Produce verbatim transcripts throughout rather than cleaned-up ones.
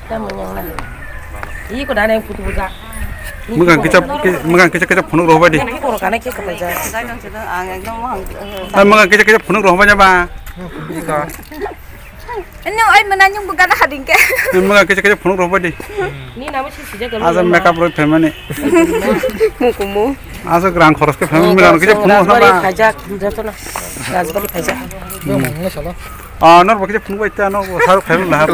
Tamo yang na. Iko dana yang putu buka. Mwkang kisa, mwkang kisa kisa phunuk rohor bai di. Iko kana kisa kaja. Ang ekdom mohang. Mwkang kisa kisa phunuk rohor bai ba. Iko. Ini oi mana nyung buka na hading ke. Mwkang kisa kisa phunuk rohor bai di. Ni nama si sijak. Asa makeup roi famani. Mukumu. Asa rang khoros khe famani, rang kisa phunuk rohor ba. Rajbari phajak, joto na. Rajbari phajak. Ah, nor bakisa phunuk bai ta, nor saruk khairul lahar.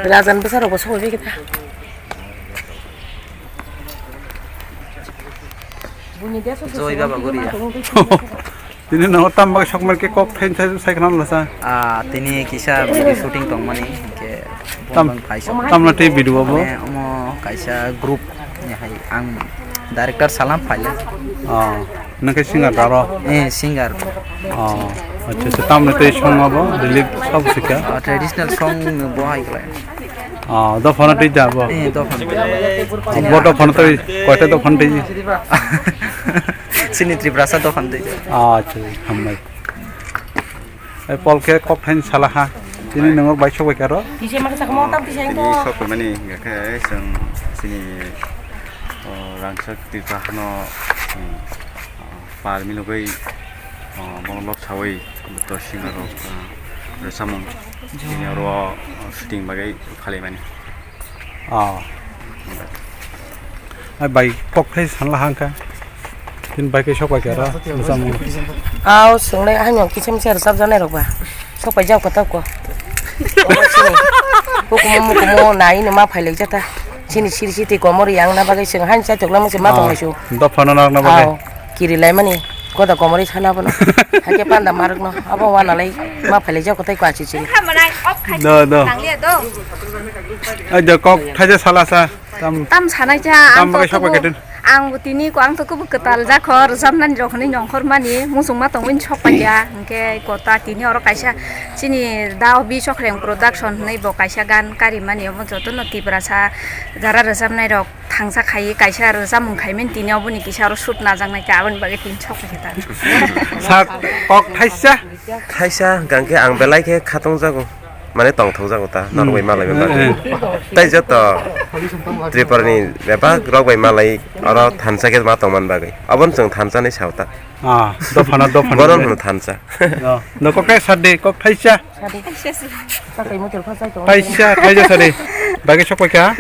Rajan bwsa rok bo sogwi bai khe ta. Joy Baba Goria. Tini no tam bak sok mer ke kok thain thai sai khna lasa. Ah, tini kisa video shooting tong mani ke. Tam, tam na tei video bo. Omo kaisa group ni hai ang director salam phaile. Ah. Nang khe singer daro? Eh, singer. Oh, acha, acha. Tamni tei song abo, daily sab sikha? Ah, traditional song no bo hai khlai. Oh, dophano tei jabo? Eh, dophano. Bo dophano tei, koita dophano tei? Chini Tiprasa dophano tei. Ah, acha, hambai. Ai, Pol khe kok thain salaha. Tini nangor bai sok bai karo? Tise maka sakamo tam tise. Tini sok mani, khe song sini, oh, rangchak tirta hano, hmm. Par milogwi, ah, monologue sawi, to singer rok, ah, rwchapmung, tini oro, ah, shooting bagwi phalimani. Ah. Ai bai kok thai sanla hangkha. Tin bai khe sok bai khe ro, rwchapmung. Aw, swngnai, haino kisa misa rwchapjaknai rok ba. Sok pai jak kotor ko. Hukumu mukumu nai ni ma phai lai jata. Chini siri siti komor yang na bagwi chwng han cha chok lama se ma tong lai su. Dophano nak na bagwi. Aw, kiri lai mani. Koda komori sana bono. Hake panda maruk no. Abo wana lai ma phai lai jak kotor ko achi chini. Do, do. Ai do kok thaja sala sa. Tam, tam sanai cha, tam ang to bagwi sok bai kubu, khe tin. Ang bo tini ko, ang to kubu kwtal jakho, rwchapnani rok hinwi nongkhor mani, muchungma tongwi sok pai ya. Hwnkhe kota tini oro kaisa chini Dao B Sokhreng Production hinwi bo kaisa gan kari mani, omo jotono Tiprasa jara rwchapnai rok thangsa khai kaisa rwchapmung khai mani tini oboni kisa oro shoot najaknai khe aboni bagwi tini sok pai khe ta. Sir, kok thaisa. Thaisa hwnkha hwnkhe ang belai khe khatungjago. Mane tongthokjago ta, norok bai malai bagwi. Tei joto Tripura ni bebak rok bai malai oro thansa khe ma tongmani bagwi. Aboni chwng thansa hinwi sao ta. Ah, dophano, dophano. Bono hwno thansa. No, no, kok kai sadi, kok thaisa. Sadi. Takai motor phasai tongo. Thaisa, thaisa sadi. Bagwi sok pai kha.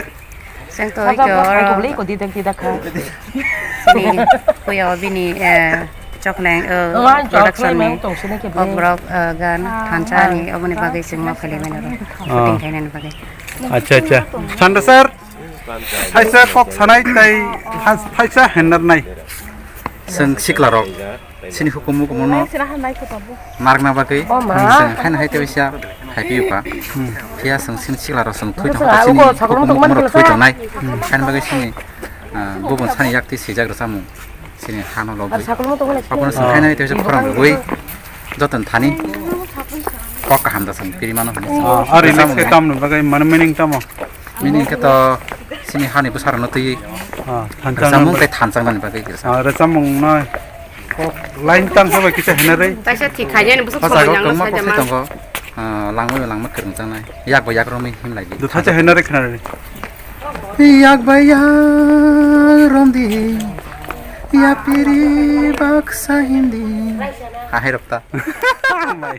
Chwng to iko oro. Sini puyo bini, eh, Chokneng, eh, production ni. Chokneng tong sini khe. Ok borok, eh, gan thansa ni oboni bagwi chwng ma phailaimani oro. Shooting khainani bagwi. Acha, acha. Sanda sir. Thaisa kok sanai tei thas-, thaisa henarnai. Chwng sikla rok. Sini hukumu kumono narwkna bagwi chwng haino hai teisa hai piyo kha. Phiya chwng sini sikla rok chwng thwi tongkha, sini hukumu kumono thwi tongnai. Haino bagwi sini, ah, bubun sani yak twi swijak rwchapmung sini hano lobwi. Abono chwng haino hai teisa khorang rwgwi joton thani kok kaham da chwng piri mano hwnwi. Ah, ari next khe tamni bagwi mane meaning tamo? Meaning khe to sini hani bwsarokno twi rwchapmung tei thansa nani bagwi rwchapmung. Ah, rwchapmung no. Kok line tang sabai kisa henarwi. Taisa thik khainani bwswk. Phasago somoi nangno kwbangma kok sai tongo. Ah, langmani langma kwrwngjaknai. Yak bai yak romwi himlai di. Duthacha henarwi khnarwi. Yak bai yak romdi. Yapiri baksa hindi. Ahai rok ta. Hambai.